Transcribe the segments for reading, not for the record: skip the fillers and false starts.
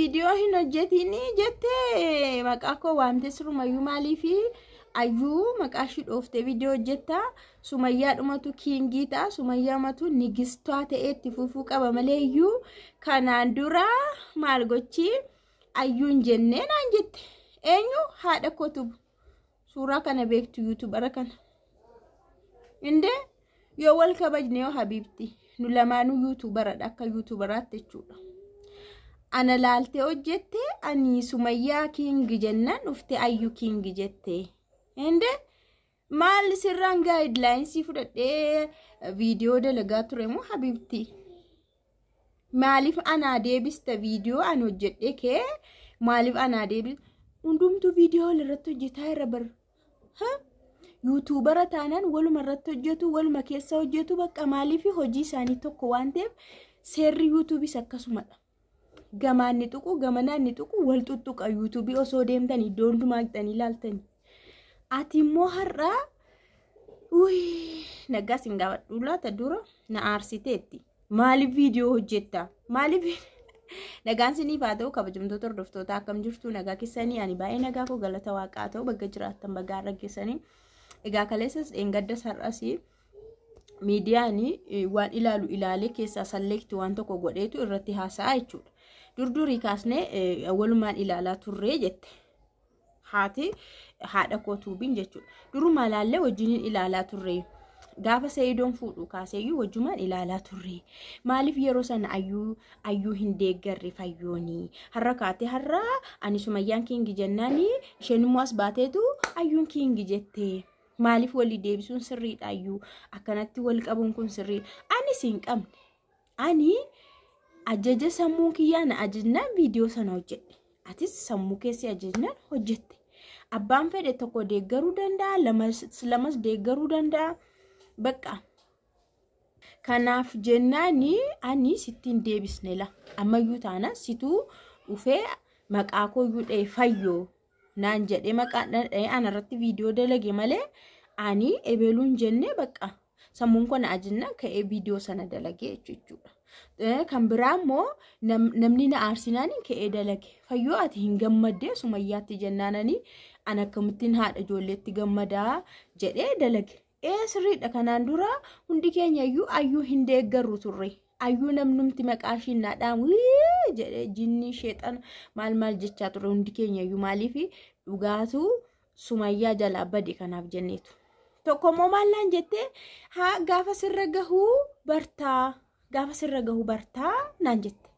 Viidiyoo hin hojjetinii jettee maqaa koo waamte sirumayyuu maaliifi ayyuu maqaa ishii dhooftee viidiyoo hojjetta. Sumayyaa dhumatu kiingii ta'a. Sumayyaa matu nigistaa ta'ee itti fufuu qaba malee iyyuu kanaan dura maal gochi ayyuun jennee naan jette. Eenyu haadha koo tubu. Suuraa kana beektu yuutubara kana. Indee yoo wal kabajne yoo habiibti nu lamaanuu yuutubaradha akka yuutubaraatti jechuudha. Ana laaltee hojjette ani Sumayyaa kiingi jennaan dhuftee ayyuu kiingi jette. Indee maal sirraan gaayidlaayinsii fudhadhee viidiyoo dalagaa ture moo habiibti? Maaliif anaa deebista viidiyoo ani hojjedhe kee maaliif anaa deebista? Hundumtuu viidiyoo walirratti hojjetaa irra bara. Yuutuubara taanaan waluma irratti hojjetu waluma keessa hojjetu bakka maaliif hojii isaanii tokko waan ta'eef seerri yuutuubis akkasumadha. Gamaan ni tuqu gamanaan ni tuqu wal tuttuqa yuutuubii osoo deemtan iddoo hundumaa qixanii ilaaltani. Ati immoo har'a nagaa sin gaafadhu laata dura na aarsiteetti. Maaliif viidiyoo hojjetta? Maaliif nagaan siniif haa ta'u kabajamtoota hordoftoota akkam jirtu nagaa keessanii ani baay'ee nagaa koo galata waaqaa ta'u bakka jiraattan bagaa argeessanii. Egaa kaleessas dheengaddas har'as miidiyaan waan ilaalu ilaalee keessaa salleekti waan tokko godheetu irratti haasa'a jechuudha. Durdurii kaasnee walumaan ilaalaa turree jette. Haati haadha koo tuubiin jechuudha. Durumaa ilaallee wajjiniin ilaalaa turree. Gaafa Sayidoon fuudhu kaaseeyyuu wajjumaan ilaalaa turre. Maaliif yeroo sana ayyuu hin deeggarre fayyoonii? Har'a kaatee har'a ani Sumayyaan kiingi jennaani isheen immoo as baateetu ayyuun kiingi jette. Maaliif walii deebisuun sirriidha ayyuu? Akkanatti wal qabuun kun sirriidha. Anis hin qabne. Ani ajaja sammuu kiyyaa na ajajnaan viidiyoo sana hojjedhe. Atis sammuu keessi ajajnaan hojjette. Abbaan fedhe tokko deeggaruu danda'a, lamas deeggaruu danda'a. Bakka kanaaf jennaani ani sitti hin deebisne la. Ammayyuu taana situu dhufee maqaa kooyyuu dha'e fayyoo naan jedhee maqaa dha'ee anarratti viidiyoo dalage malee ani ebeluun jennee bakka sammuun koo na ajajnaan ka'ee viidiyoo sana dalage jechuudha. Kan biraa immoo namni na aarsinaan ka'ee dalage. Fayyoo ati hin gammaddee Sumayyaatti jennaanani an akkamittiin haadha ijoolleetti gammadaa jedhee dalage. Ee sirriidha kanaan dura hundi keenya iyyuu ayyuu hin deeggarru turre. Ayyuu namnumti maqaa ishii naa dhaamu jedhee jinnii sheexana maal maal jechaa turre hundi keenya iyyuu maaliif dhugaatu Sumayyaa jalaa bade kanaaf jenneetu. Tokko immoo maal naan jettee haa gaafa sirra gahuu bartaa gaafa sirra gahuu bartaa naan jette.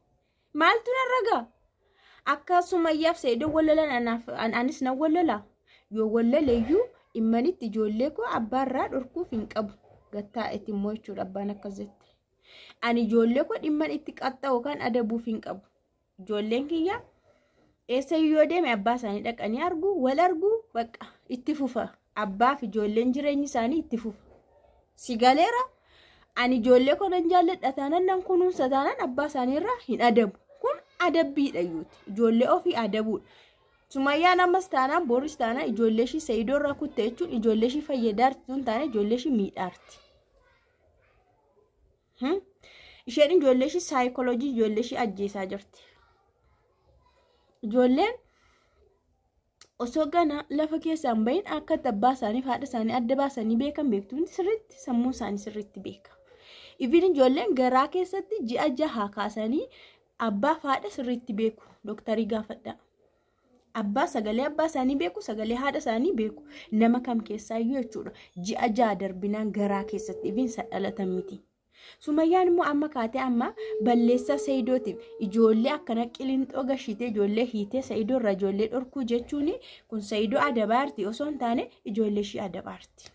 Maaltu narra gaha? Akka Sumayyaaf Sa'idoon wal lolan anis nan wal lolaa? Yoo wal lole iyyuu dhimmanitti ijoollee koo abbaarraa dhorkuuf hin qabu. Gattaa'etti immoo jechuudha abbaan akkas jette. Ani ijoollee koo dhimman itti qaxxa'u kan adabuuf hin qabu. Ijoolleen kiyya eessayyuu yoo deeme abbaa isaanii dhaqanii argu, wal argu, bakka itti fufa. Abbaa fi ijoolleen jireenyi isaanii itti fufa. Si galeera? Ani ijoollee koo nan jaalladha taanaan nan kunuunsa taanaan abbaa isaaniirraa hin adabu. Kun adabbiidha iyyuuti. Ijoollee ofii adabuudha. Sumayyaan ammas taanaan boris taanaan ijoollee ishii Sa'idoo irraa kutte jechuun ijoollee ishii fayyadaarti tun taane ijoollee ishii miidhaarti. Isheen ijoollee ishii saayikooloojii ijoollee ishii ajjeesaa jirti. Ijoolleen osoo gana lafa keessaa hin bahin akka itti abbaa isaanii fi haadha isaanii adda baasanii beekan beektu miti sirriitti sammuu isaanii sirriitti beeka. Ifin ijoolleen garaa keessatti ji'a jaha kaasanii abbaa fi haadha sirriitti beeku. Dooktarii gaafadhaa. Abbaa sagalee abbaa isaanii beeku, sagalee haadha isaanii beeku. Nama kam keessaayyuu jechuudha. Ji'a jaha darbinaan garaa keessatti ifin isa dhalatan miti. Sumayyaan immoo amma kaatee amma balleessaa Sa'idootiif ijoollee akkana qilinxoo gashiitee ijoollee hiitee Sa'idoo irraa ijoollee dhorkuu jechuun kun Sa'idoo adabaarti osoo hin taane ijoollee ishii adabaarti.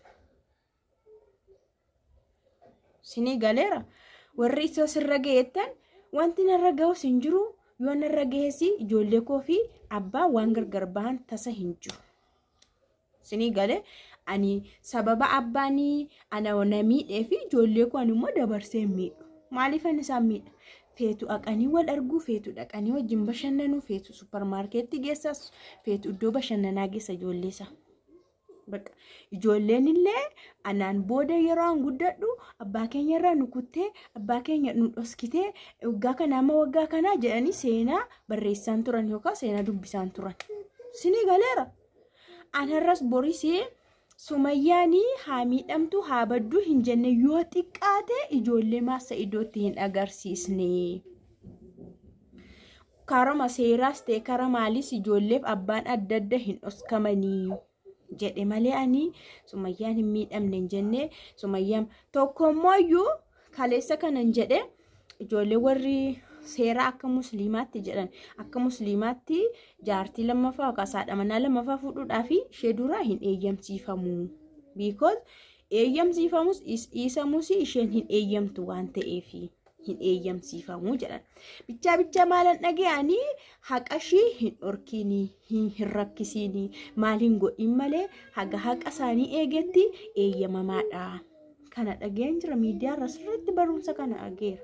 Sinii galeera warri isa sirra ga'eettan wanti narra ga'us hin jiru yoo narra ga'es ijoollee koo fi abbaa waan gargar bahan tasa hin jiru. Sinii galee ani sababa abbaan ana na miidhee fi ijoollee koo ani immoo dabarsee hin miidhu. Maaliif ani isaan miidha? Feetu dhaqanii wal arguu, feetu dhaqanii wajjin bashannanuu, feetu supparmaarkeetti geessas, feetu iddoo bashannanaa geessa ijoollee isaa. Bakka ijoolleen illee anaan booda yeroo an guddadhu abbaa keenya irraa nu kuttee, abbaa keenya nu dhoskitee, waggaa kana amma waggaa kanaa jedhanii seenaa barreessaan turan yookaan seenaa dubbisaan turan. Sinii galeera. Anarras borisee Sumayyaanii haa miidhamtu haa badduu hin jenne, yoo xiqqaate ijoollee maassa iddootti hin agarsiisne. Karama seeraas ta'e kara maaliis ijoolleef abbaan adda adda hin dhoskamanii jedhe malee ani Sumayyaan hin miidhamne hin jenne. Sumayyaan tokkommoo kaleessa kanan jedhe, ijoollee warri seera akka musliimaatti jedhan, akka musliimaatti jaartii lammaffaa yookaan haadha manaa lammaffaa fuudhuudhaaf ishee dura hin eeyyamsiifamu. Because eeyyamsiifamus dhiisamus isheen hin eeyyamtu waan ta'eef hin eeyyamsiifamu jedhan. Bichaa bichaa maalan dhaga'anii haqa ishii hin dhorkiinii, hin rakkisiinii, maal hin godhin malee haga haqa isaanii eegetti eeyyamamaadha. Kana dhageen jira, miidiyaarra sirriitti barumsa kana dhageera.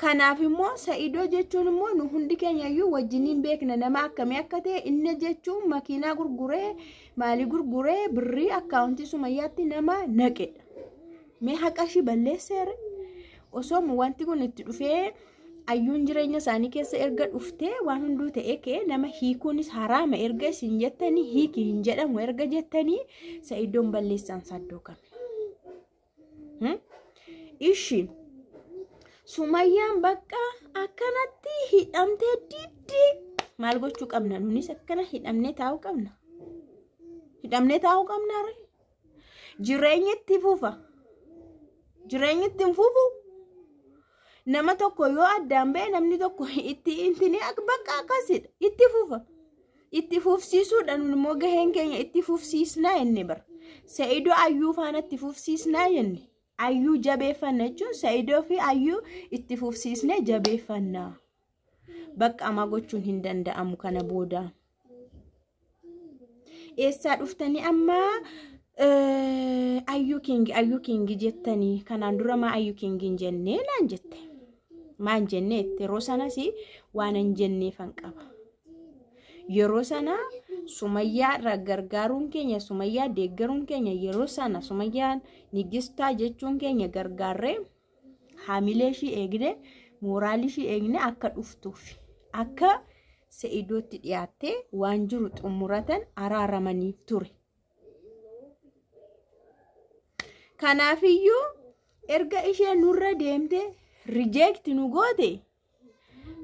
Kanaaf immoo Sa'idoo jechuun immoo nu hundi keenya iyyuu wajjiniin beekna nama akkamii akka ta'e. Inni jechuun makiinaa gurguree, maalii gurguree, birrii akkaawuntii Sumayyaatti nama naqedha. Mee haqa ishii balleesseere? Osoo wanti kun itti dhufee ayyuun jireenya isaanii keessa erga dhuftee waan hunduu ta'e kee nama hiikuunis haraama erga isin jettanii, hiiki hin jedhamu erga jettanii, Sa'idoon balleessaan saddoo kame? Ishi Sumayyaan bakka akkanatti hidhamtee diddii maal gochuu qabna? Nunis akkana hidhamnee taa'uu qabna. Hidhamnee taa'uu qabna. Jireenyi itti fufa. Jireenyi itti hin fufu. Nama tokko yoo addaan ba'e namni tokko itti intini bakka akkasidha. Itti fufa. Itti fufsiisuudha, nun immoo gaheen keenya itti fufsiisnaa jenne bara. Sa'idoo ayyuu faana itti fufsiisnaa jenne. Ayyuu jabeeffanna jechuun Sa'idoo fi ayyuu itti fufsiisnee jabeeffanna. Bakka amaa gochuun hin danda'amu kana booda. Eessaa dhuftanii ammaa ayyuu kingi ayyuu kingi jettanii? Kanaan dura maa ayyuu kingi hin jennee naan jette. Maan jennee yeroo sanas waan hin jenneefan qaba. Yeroo sana Sumayyaa irraa gargaaruun keenya, Sumayyaa deeggaruun keenya, yeroo sana Sumayyaan nigistaa jechuun keenya gargaarree haamilee ishii eegne, mooraalii ishii eegne, akka dhuftuuf akka Sa'idootti dhiyaattee waan jiru xumuratan araaramaniif ture. Kanaafiyyuu erga isheen nurra deemte, rijeekti nu goote,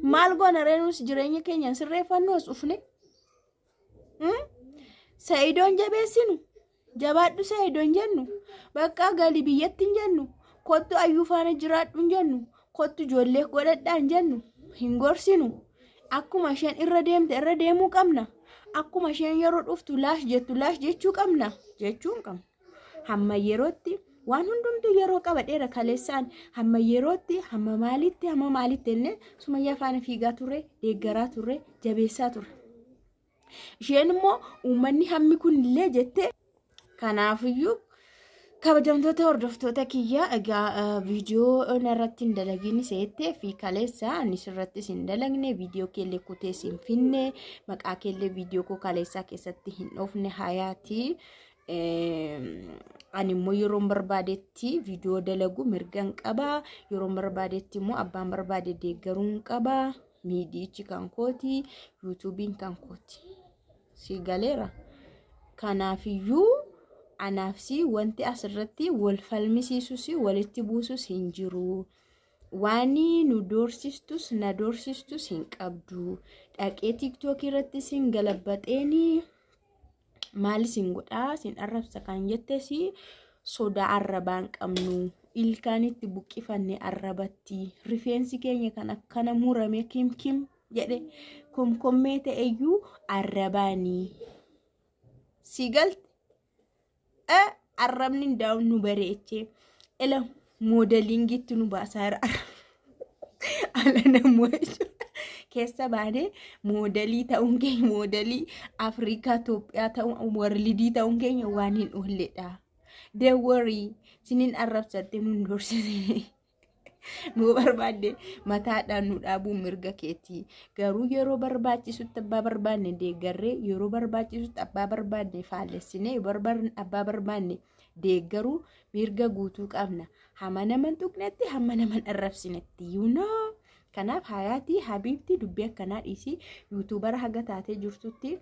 maal goona reenus? Jireenya keenya sirreeffannoo as dhufne. Sa'idoon jabeessinu, jabaadhu Sa'idoon jennu, bakka galii biyyatti hin jennu, kottu ayyuu faana jiraadhu hin jennu, kottu ijoollee godhadhaa hin jennu, hin gorsinu. Akkuma isheen irra deemte irra deemuu qabna. Akkuma isheen yeroo dhuftu laash jettu laash jechuu qabna jechuu hin qabnu. Hamma yerootti waan hundumtuu yeroo qaba dheera kaleessaan hamma yerootti hamma maalitti hamma maalitti jennee Sumayyaa faana fiigaa turre, deeggaraa turre, jabeessaa turre. Isheen immoo uummanni hammi kun illee jettee. Kanaafiyyuu kabajamtoota hordoftoota kiyya, egaa viidiyoo irratti hin dalagin seettee fi kaleessa anis irrattis hin dalagne, viidiyoo keellee kutees hin finne, maqaa keellee viidiyoo koo kaleessaa keessatti hin dhoofne hayaati. Ani immoo yeroon barbaadetti viidiyoo dalagu mirgan qaba. Yeroon barbaadetti immoo abbaan barbaade deeggaruun qaba. Miidiyichi kan kooti, yuutuubiin kan kooti. Si galeera. Kanaafiyyuu anaafsi wanti asirratti wal falmisiisus walitti buusus hin jiru. Waan nu doorsistus na doorsistus hin qabdu. Dhaqee Tiiktookii irratti sin galabbaxeenii maali sin godhaa, sin arrabsa kan jettes sodaa arrabaa hin qabnu. Ilkaan itti buqqifanne arrabatti. Rifeensi keenya kan akkana murame kim kim jedhe komkommee ta'eyyuu arrabaanii. Si galte? Arrabni ndaa'u nu bareechee ila moodelingitti nu baasaa jira. Ala namoota keessa baanee moodelii ta'uun keenya, moodelii Afrikaa, Itoophiyaa ta'uun, warlidii ta'uun keenya waan hin oolledha. Don't worry, sinin arrabsatte nun doorsisine. Yoo barbaadde mataadhaan nu dhaabuun mirga keetii. Garuu yeroo barbaachisutti abbaa barbaanne deeggarree, yeroo barbaachisutti abbaa barbaanne faallessinee, abbaa barbaanne deeggaruu mirga guutuu qabna. Hamma nama hin tuqnetti, hamma nama hin arrabsinetti. You know? Kanaaf Hayaatii Habiibtii, dubbii akkanaa dhiisii. YouTubera haga taatee jirtutti,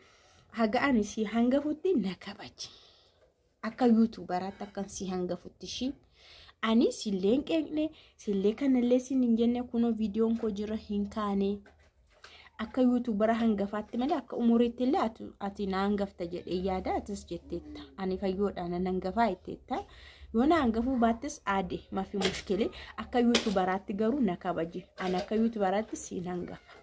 haga ani si hangafutti na kabaji. Akka YouTuberaatti akkan si hangafutti ishii. Ani sillee hin qeeqne, sillee kanallee sin hin jenne. Kunoo viidiyoon koo jira, hin kaane. Akka YouTubera hangafaatti malee akka umuriitti illee ati na hangafta jedhee yaada, atis jetteetta. Ani fayyoodha, nan hangafaa jetteetta. Yoo na hangafuu baattes aade mafi mushkilee, akka YouTuberaatti garuu na kabaji. Ani akka YouTuberaatti siin hangafa.